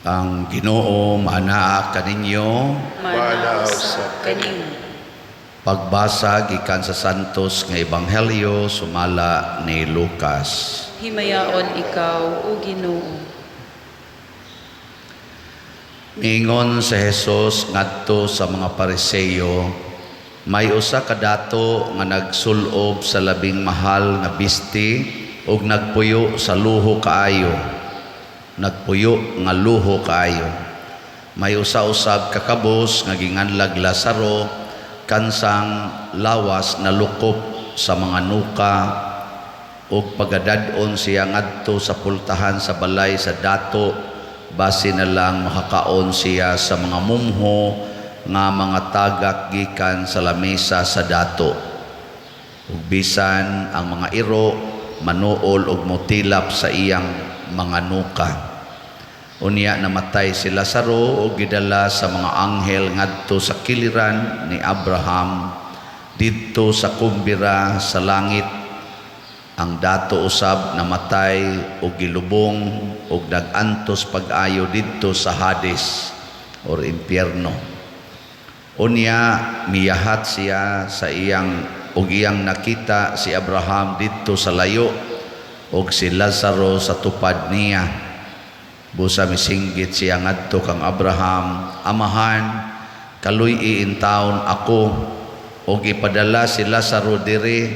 Ang Ginoo maanaa kaninyo. Maanaa usab kanimo. Pagbasa gikan sa Santos nga Ebanghelyo sumala ni Lucas. Himayaon ikaw, O Ginoo. Miingon si Jesus ngadto sa mga Pariseo, may usa ka dato nga nagsulob sa labing mahal nga bisti ug nagpuyo sa luho kaayo. Nagpuyo nga luho kaayo. May usa usab ka kabus nga ginganlag Lazaro, kansang lawas nalukop sa mga nuka, ug pagadad-on siya ngadto sa pultahan sa balay sa dato, basi na lang makakaon siya sa mga mumho nga mga tagak gikan sa lamesa sa dato. Ug bisan ang mga iro manuol og motilap sa iyang mga nuka. Unya namatay si Lazaro ug gidala sa mga anghel ngadto sa kiliran ni Abraham didto sa kumbira sa langit. Ang dato usab namatay ug gilubong ug nag-antos pag-ayo didto sa Hades or impyerno. Unya miyahat siya sa iyang ug iyang nakita si Abraham didto sa layo ug si Lazaro sa tupad niya. Busa misinggit siya ngadto kang Abraham, "Amahan, kaluy-i intawon ako ug ipadala si Lazaro diri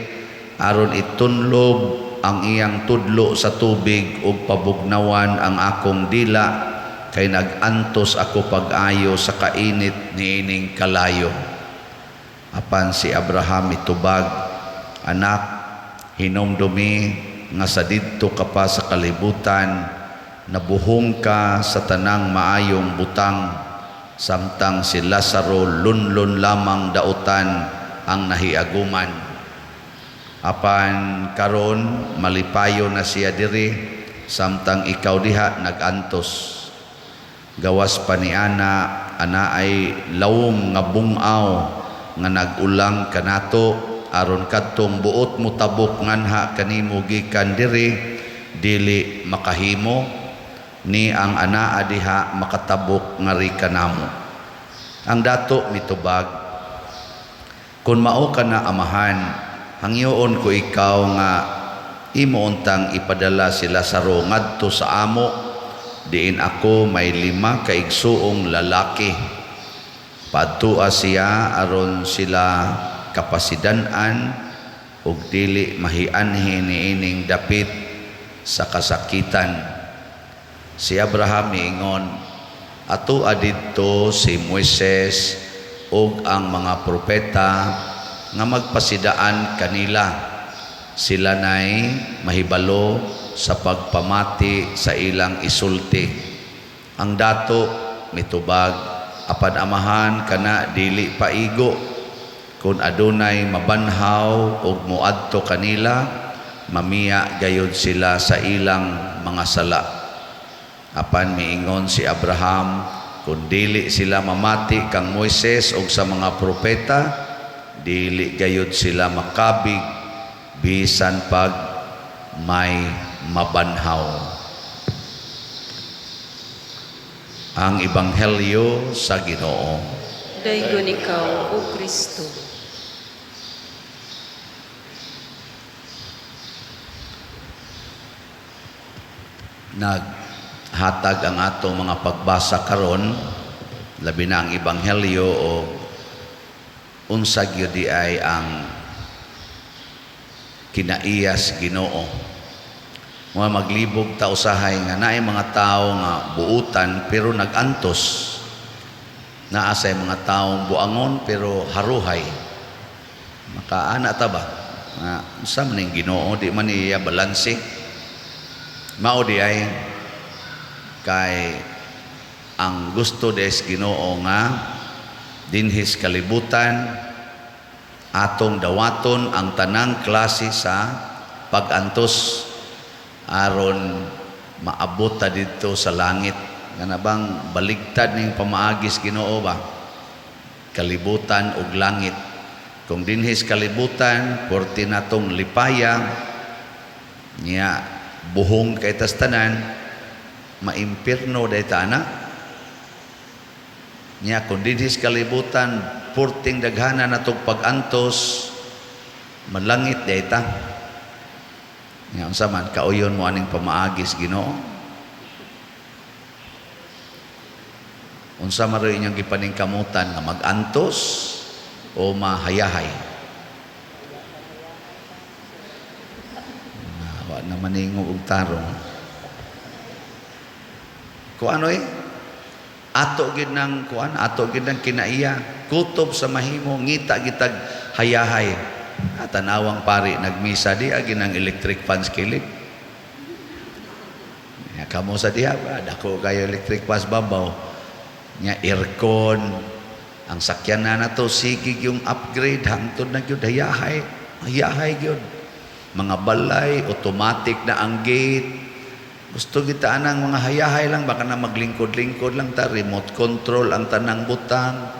aron itunlob ang iyang tudlo sa tubig ug pabugnawan ang akong dila, kay nag-antos ako pag-ayo sa kainit niining kalayo." Apan si Abraham mitubag, "Anak, hinumdumi nga sa didto ka pa sa kalibutan, nabuhong ka sa tanang maayong butang, samtang si Lazaro lunlon lamang dautan ang nahiaguman. Apan karon malipayo na siya diri, samtang ikaw diha nag-antos. Gawas pa niana, anaay lawom nga bungaw nga nag-ulang kanato, aron kadtong buot motabok nganha kanimo gikan diri dili makahimo, ni ang anaa diha makatabok ngari kanamo." Ang dato mitubag, "Kun mao ka na, amahan, hangyoon ko ikaw nga imo untang ipadala si Lazaro ngadto sa amo, diin ako may 5 ka igsuong lalaki. Paadtua siya aron sila kapasidan-an ug dili mahianhi niining dapit sa kasakitan." Si Abraham miingon, "Atoa didto si Moises ug ang mga propeta nga magpasidaan kanila. Sila nay mahibalo sa pagpamati sa ilang isulti." Ang dato mitubag, "Apan amahan, kana dili paigo. Kung adunay mabanhaw ug moadto kanila, mamiya gayud sila sa ilang mga sala." Apan miingon si Abraham, "Kung dili sila mamati kang Moises ug sa mga propeta, dili gayud sila makabig bisan pag may mabanhaw." Ang Ebanghelyo sa Ginoo. Daygon ikaw, O Kristo. Naghatag ang atong mga pagbasa karon, labi na ang Ebanghelyo, o unsa gyud di ay ang kinaiyas Ginoo. Mga maglibog ta usahay nga naay mga tawo nga buutan pero nag-antos. Naa say mga taong buangon pero haruhay. Makaana ta ba? Nga unsa man ning Ginoo, di man niya balanse. Mao di ay kay ang gusto des Ginoo nga dinhis kalibutan atong dawaton ang tanang klase sa pag-antos aron maabot ta didto sa langit. Kana bang baligtad ning pamaagis Ginoo ba? Kalibutan ug langit. Kung dinhis kalibutan porti natong lipaya niya buhong kay tas tanan. Maimpirno day ta ana. Nya kung dinhi sa kalibutan purting daghana natog pag-antos, malangit day ta. Nya unsa man kauyon mo aning pamaagi sa Ginoo? Unsa man inyong gipaningkamutan nga mag-antos o mahayahay? Wa na maningog og tarong. Kuan oy? Ato gid nang kuan, ato gid nang kinaiya, kutob sa mahimo ngita gitag hayahay. Tanawang pari nagmisa di agi nang electric fans kilid. Ya, kamo sa diha ba dako kayo electric fans babaw. Nya aircon ang sakyan na nato sige yung upgrade hangtod na gyud hayahay, hayahay gyud. Mga balay automatic na ang gate. Gusto kita anang mga hayahay lang baka na maglingkod-lingkod lang ta, remote control ang tanang butang.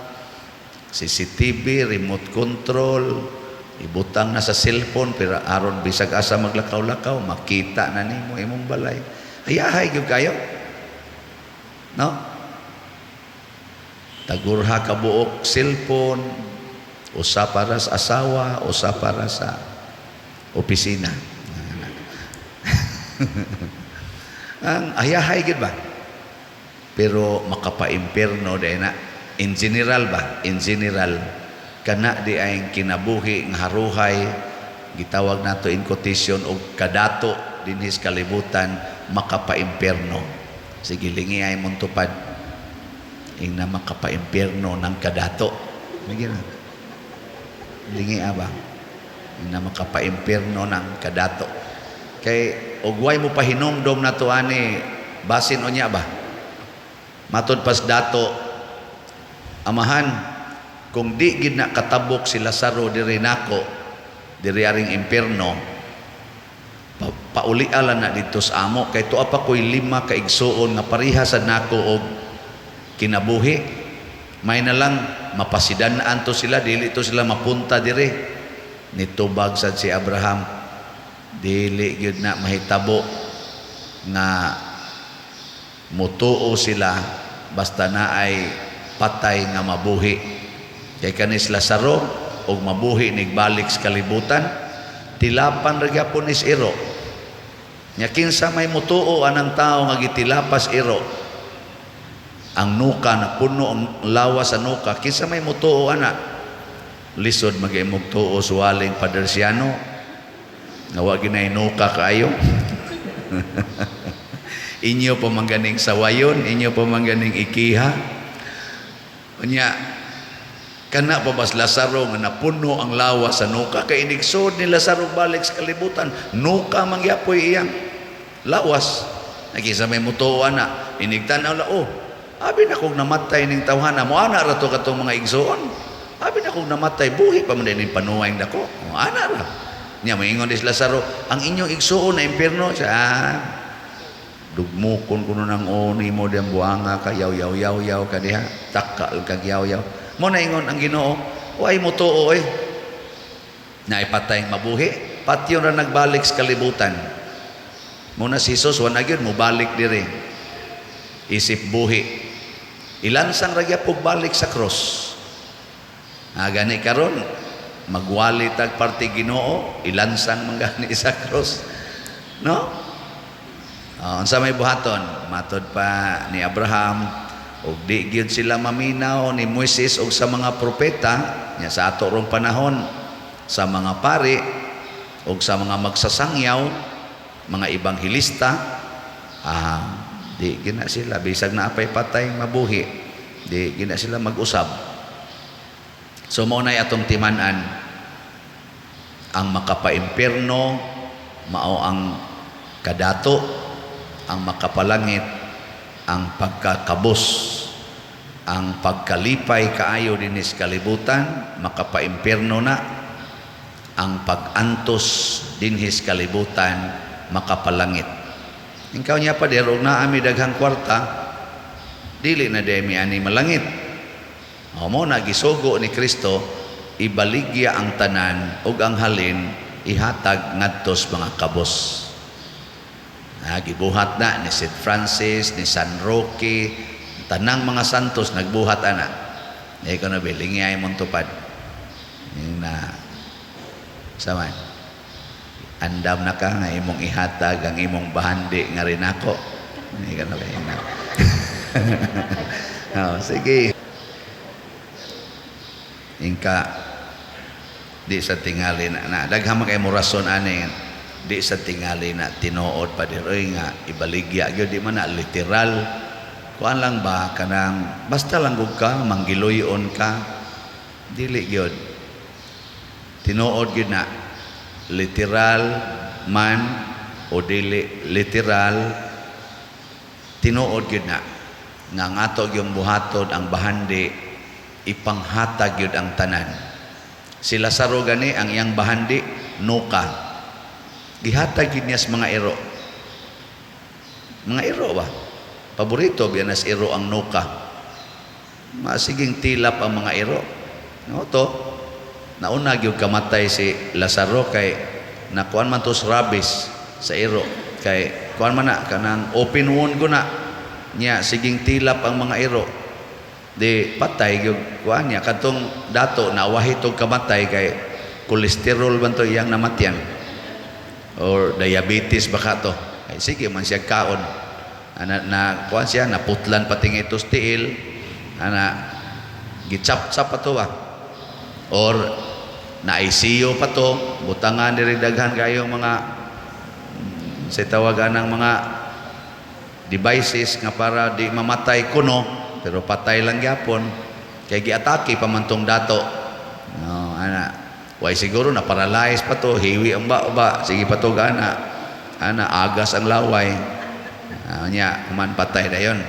CCTV, remote control, ibutang na sa cellphone pero aron bisag asa maglakaw-lakaw makita na nimo imong balay. Hayahay gyud kayo. No? Tagurha ka buok cellphone, usa para sa asawa, usa para sa opisina. Ang hayahay gyud ba? Pero makapaimpierno day na. In general ba? In general kana di ay kinabuhi nga haruhay gitawag nato in quotation og kadato dinhi sa kalibutan makapaimpierno. Sige, lingi ay mong tupad. Ing na makapaimpierno ng kadato. Lagi na. Lingi ba? Ing na makapaimpierno ng kadato. Kay ugway mo pahinumdom na to ani basin unya ba? Matod pas dato, amahan, kung di gid na katabok si Lazaro diri nako, diri aring impierno, pauliala na dito sa amo kay tuwa pa ko'y 5 ka igsuon nga pareha sad nako og kinabuhi. May na lang mapasidan-an to sila, dili to sila mapunta diri. Nitubag sad si Abraham, dili gyud na mahitabo nga mutuo sila basta na ay patay nga mabuhi. Kay kanis Lazaro og mabuhi nigbalik sa kalibutan, tilapan ra gyapon is iro. Nya kinsa may mutuo anang tawo nga gitilapas iro, ang nuka na puno ang lawas sa nuka, kinsa may mutuo ana? Lisod mag-imog tuo suwaling Padersiano nga wa ginay nuka kaayo. Inyo pa man ganing sawayon, inyo pa man ganing ikiha. Unya kana pa bas Lazaro nga napuno ang lawas sa nuka, kay inigsod ni Lazaro balik sa kalibutan, nuka man gyapoy iyang lawas. Nagisa may mutuo ana, inigtan-aw la, oh, abi na kog namatay ning tawhana, mo ana ra to katong mga igsoon. Abi na kog namatay, buhi pa man din panuway dako. Oh, ana ra. Nya moingon dis Lazaro, ang inyong igsoon na impierno siya. Dugmukon kuno nang oni mo diyang buanga ka, yaw yaw yaw yaw ka diha, takal kag yaw yaw. Mo naingon ang Ginoo, way mo tuo eh. Naipatay mabuhi, patyon ra nagbalik sa kalibutan. Mo na si Jesus wa na gyud mobalik diri. Isip buhi. Ilansang ra gyapon balik sa cross. Gani karon magwali tag parte Ginoo, ilansang man gani sa cross. No? Unsa may buhaton? Matod pa ni Abraham, og di gyud sila maminaw ni Moises og sa mga propeta nya sa ato rong panahon, sa mga pari og sa mga magsasangyaw, mga ebanghelista, di gina sila bisag naapay patay mabuhi, di gina sila mag-usab. So mao nay atong timan-an, ang makapaimpierno mao ang kadato, ang makapalangit ang pagkakabos, ang pagkalipay kaayo dinhi sa kalibutan makapaimpierno na, ang pag-antos dinhi sa kalibutan makapalangit. Ikaw niya pa og naa mi daghang kwarta, dili na demi ani malangit. O mo na gisugo ni Kristo, ibaligya ang tanan ug ang halin ihatag ngadtos mga kabos. Ah, gibuhat na ni St. Francis, ni San Roque, tanang mga santos nagbuhat ana. Di ko na bilingi ay mong tupad. Yung na saman. Andam na ka nga imong ihatag ang imong bahandi nga rin ako. Hindi ka na ba na. Oh, sige. Ingka di sa tingali na, na daghan man kay mo rason ani, di sa tingali na tinuod pa oy nga ibaligya gyud, di man na literal, kuan lang ba, kanang basta lang gud ka manggiluyon ka, dili gyud tinuod gyud na literal man o dili literal, tinuod gyud na nga ang ato gyung buhaton ang bahandi, ipanghatag gyud ang tanan. Si Lazaro gani, ang iyang bahandi nuka, gihatag gyud niya sa mga iro. Mga iro ba, paborito biya nas iro ang nuka, masiging tilap ang mga iro, no? To nauna gyud kamatay si Lazaro kay nakuan man to sa rabies sa iro, kay kuan man na kanang open wound ko na niya, siging tilap ang mga iro, di patay gyud kuan niya. Katong dato na wahitog kamatay kay kolesterol man to iyang namatyan or diabetes baka to, ay sige man siya kaon ana na kuan siya, naputlan pati nga itos tiil ana, gitsap-tsap pa to ba, or na ICU pa to, butangan diri daghan kayong mga sa tawagan ng mga devices nga para di mamatay kuno, pero patay lang gyapon kay giatake pa man tong dato, no? Ana, way siguro na paralyze pa to, hiwi ang ba ba, sige pa to gana ana, agas ang laway. Ah, nya human patay dayon.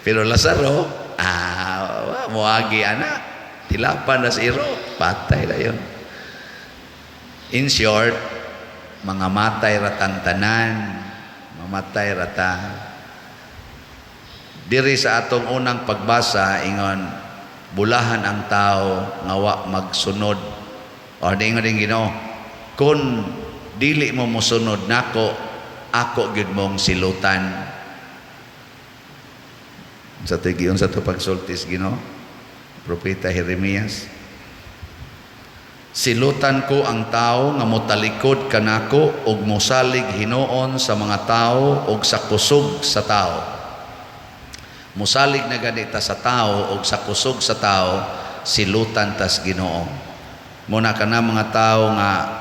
Pero Lazaro, ah, moagi ana, tilapan na sa iro, patay dayon. In short, mga matay ratang tanan, mamatay rata. Diri sa atong unang pagbasa, ingon, bulahan ang tao nga wa magsunod. O di ingon din Ginoo, kung dili mo mosunod nako, ako gyud mong silutan. Sa tigiyon sa to pagsultis Ginoo, Propeta Jeremias. Silutan ko ang tao nga motalikod kanako ug mosalig hinuon sa mga tao ug sa kusog sa tao. Mosalig na ganita sa tao ug sa kusog sa tao, silutan tas Ginoo. Muna kana mga tao nga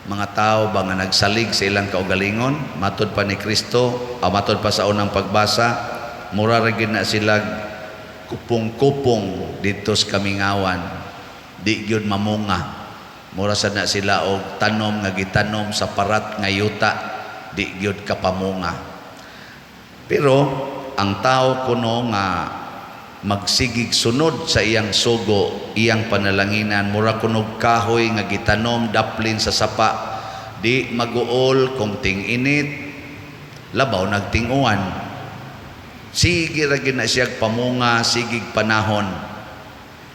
mga tao ba nga nagsalig sa ilang kaugalingon, matod pa ni Kristo, o matod pa sa unang pagbasa, mura ra gyud na sila kupong-kupong didto sa kamingawan, di gyud mamunga. Mura sad na sila og tanom nga gitanom sa parat nga yuta, di gyud kapamunga. Pero ang tao kuno nga magsigig sunod sa iyang sugo, iyang panalanginan, mura kunog kahoy nga gitanom daplin sa sapa, di maguol kung ting-init, labaw nagting-uwan. Sige ra gyud na siya pamunga sigig panahon.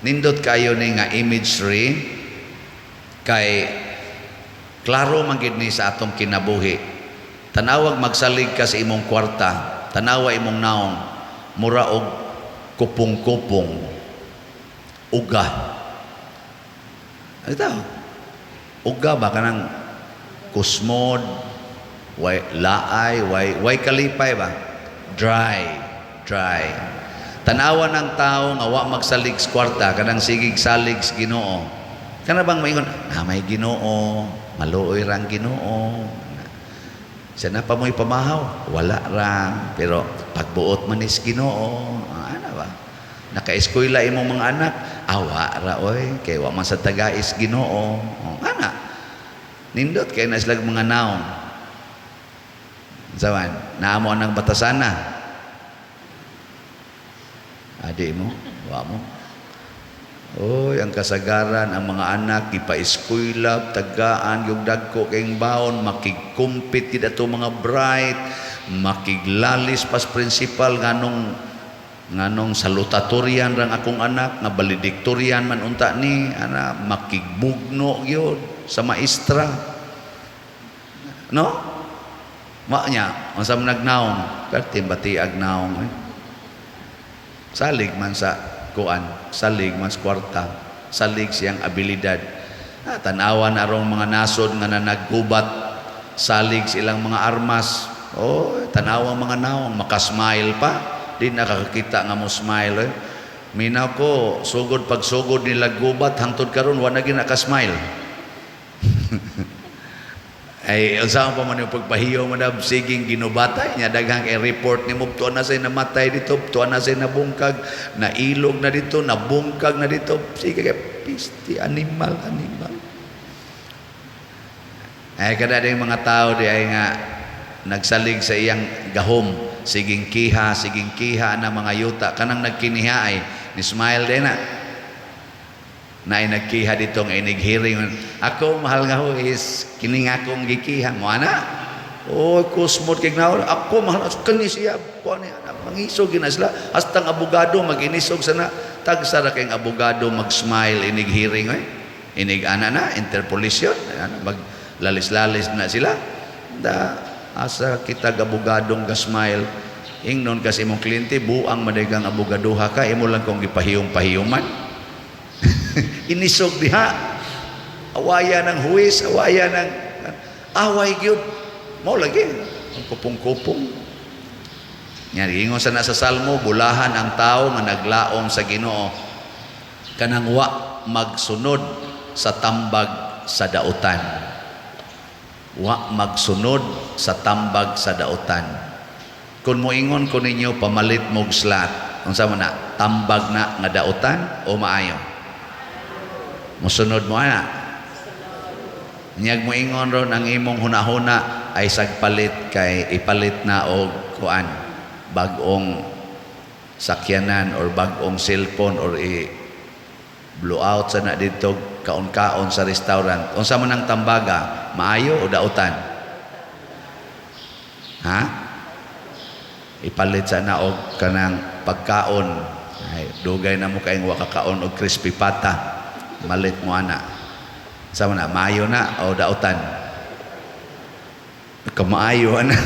Nindot kayo ni nga imagery kay klaro man gid ni sa atong kinabuhi. Tanawag magsalig ka sa imong kwarta, tanawa imong naong, mura og kupong-kupong, uga. Ano? Uga ba kanang kusmod, way laay, way kalipay ba? Dry, dry. Tanawa ng tao nga wa magsalig sa kwarta, kanang sigig salig sa Ginoo. Kana bang maingon, ah, may Ginoo, maluoy ra ang Ginoo. Siya na pa mo'y pamahaw, wala ra. Pero pagbuot man is Ginoo, ah, ana ba? Naka-eskwela imong mga anak, awa ra oy, kay wa man sa tagais Ginoo. Oh, ana. Nindot kay na sila mga naong. Sawan, naamo ang batasana. Adi mo, wa mo. Oy, ang kasagaran, ang mga anak, ipa-eskwela, tagaan, yung dagko kayong baon, makigkumpit gid ato mga bright, makiglalis pas principal nganong salutatorian rang akong anak, nga valedictorian man unta ni, ana, makigbugno gyud sa maestra. No? Ma niya, unsa man nagnaong, perti batiag naong eh. Salig man sa kuan, salig man sa kwarta, salig siyang abilidad. Ah, tanawa na rong mga nasod nga nanaggubat, salig silang mga armas. Oh, tanawa mga naong, makasmile pa. Di nakakakita nga mo smile. Eh. Minaw ko, sugod pagsugod nila gubat, hangtod karon wa na gyud nakasmile. Ay, unsa pa man yung pagpahiyo mo na siging ginubatay niya, daghang kay report ni mo, tuwa na say namatay dito, tuwa na say nabungkag, nailog na dito, nabungkag na dito, sige kay pisti, animal, animal. Ay, kada din mga tao di ay nga nagsalig sa iyang gahom, siging kiha na mga yuta, kanang nagkiniha ay ni smile din na. Na ay nagkiha dito nga inig-hearing. Ako, mahal nga ho, is kini nga akong gikiha. Mo ana? Oh, kusmot kay gnaw. Ako, mahal, kani siya. Kuan ni ana. Mangisog gina sila. Hasta ang abogado, maginisog sana. Tagsa ra kayong abogado mag-smile inig-hearing. Eh. Inig ana na, interpolation. Ana, maglalis-lalis na sila. Da, asa kita abogadong ga-smile. Ingnon kasi imong kliyente, buang madagang abogaduha ka, imo lang kong gipahiyom-pahiyuman. Inisog diha. Awaya ng huwis, awaya ng away gyud. Mao lagi ang kupong-kupong. Yan, ingon sa nasa Salmo, bulahan ang tao nga naglaom sa Ginoo kanang wa magsunod sa tambag sa dautan. Wa magsunod sa tambag sa dautan. Kung moingon ko ninyo pamalit mog slot, unsa man na? Tambag na nga dautan o maayo? Musunod mo ana. Nyag moingon ron ang imong hunahuna ay sagpalit kay ipalit na og kuan, bag-ong sakyanan or bag-ong cellphone or i blow out sa na dito kaon-kaon sa restaurant. Unsa man ang tambaga, maayo o dautan? Ha? Ipalit sa na og kanang pagkaon. Ay, dugay na mo kayong wa kakaon og crispy pata. Malit mo ana. Sa man na, maayo na o dautan? Kamaayo ana.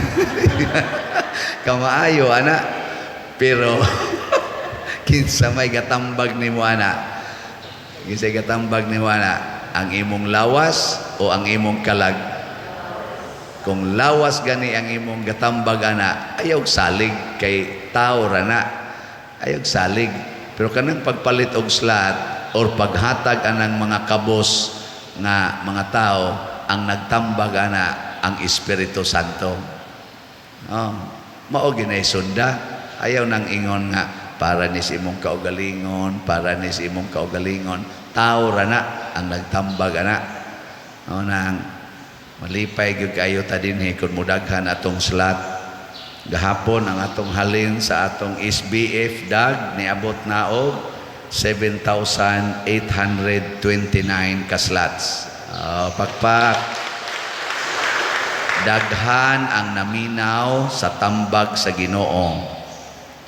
Kamaayo ana. Pero kinsa may gatambag nimo ana? Kinsa gatambag nimo ana? Ang imong lawas o ang imong kalag? Kung lawas gani ang imong gatambag ana, ayaw salig kay tao ra na. Ayaw salig. Pero kanang pagpalit og slot or paghatag anang mga kabos nga mga tao, ang nagtambag ana ang Espiritu Santo. Oh, mao ginay sunda. Ayaw nang ingon nga para ni sa imong kaugalingon, para ni sa imong kaugalingon. Tao ra na ang nagtambag ana. Oh, nang malipay gyud kayo ta dinhi kun mudaghan atong slot. Gahapon ang atong halin sa atong SBF dag niabot na og 7,829 ka slots. Oh, pakpak. Daghan ang naminaw sa tambag sa Ginoo.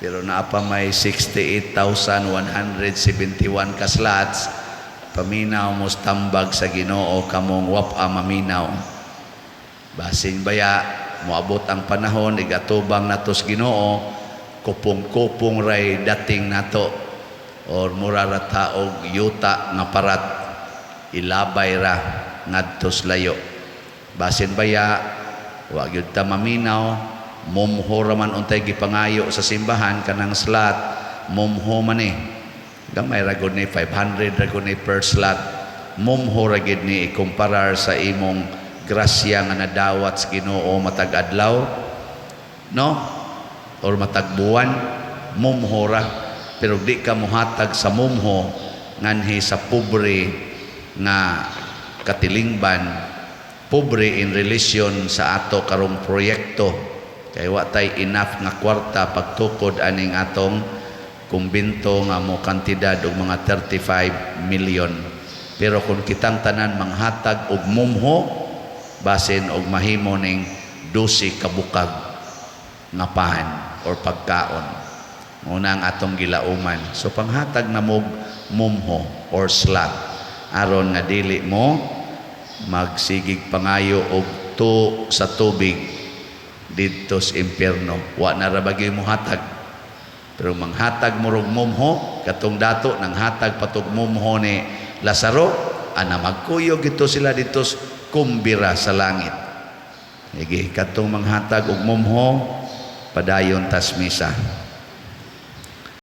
Pero naa pa may 68,171 ka slots. Paminaw mo sa tambag sa Ginoo kamong wapa maminaw. Basin baya moabot ang panahon igatubang nato sa Ginoo, kupong-kupong ray dating nato or mura ra ta og yuta nga parat, ilabay ra ngadto sa layo. Basin baya wa gyud ta maminaw, mumho ra man untay gipangayo sa simbahan kanang slot, mumho man eh. Gamay ra gud ni, 500 ra gud ni per slot. Mumho ra gid ni ikumparar sa imong grasya nga nadawat sa Ginoo matag adlaw, no? Or matag buwan, mumho ra. Pero di ka muhatag sa mumho nganhi sa pobre nga katilingban, pobre in relation sa ato karong proyekto kay wa tay enough nga kwarta pagtukod aning atong kumbinto nga mo kantidad og mga 35 million. Pero kung kitang tanan manghatag og mumho, basin og mahimo ning 12 ka bukag nga pan or pagkaon. Muna ang atong gilauman. So panghatag na mog mumho or slot aron nga dili mo magsigig pangayo og bugto sa tubig didto sa impyerno. Wa na ra bagay muhatag. Pero manghatag mo rog mumho, katong dato nanghatag pa tog mumho ni Lazaro, ana magkuyog ito sila dito sa kumbira sa langit. Sige, katong manghatag og mumho, padayon tas misa.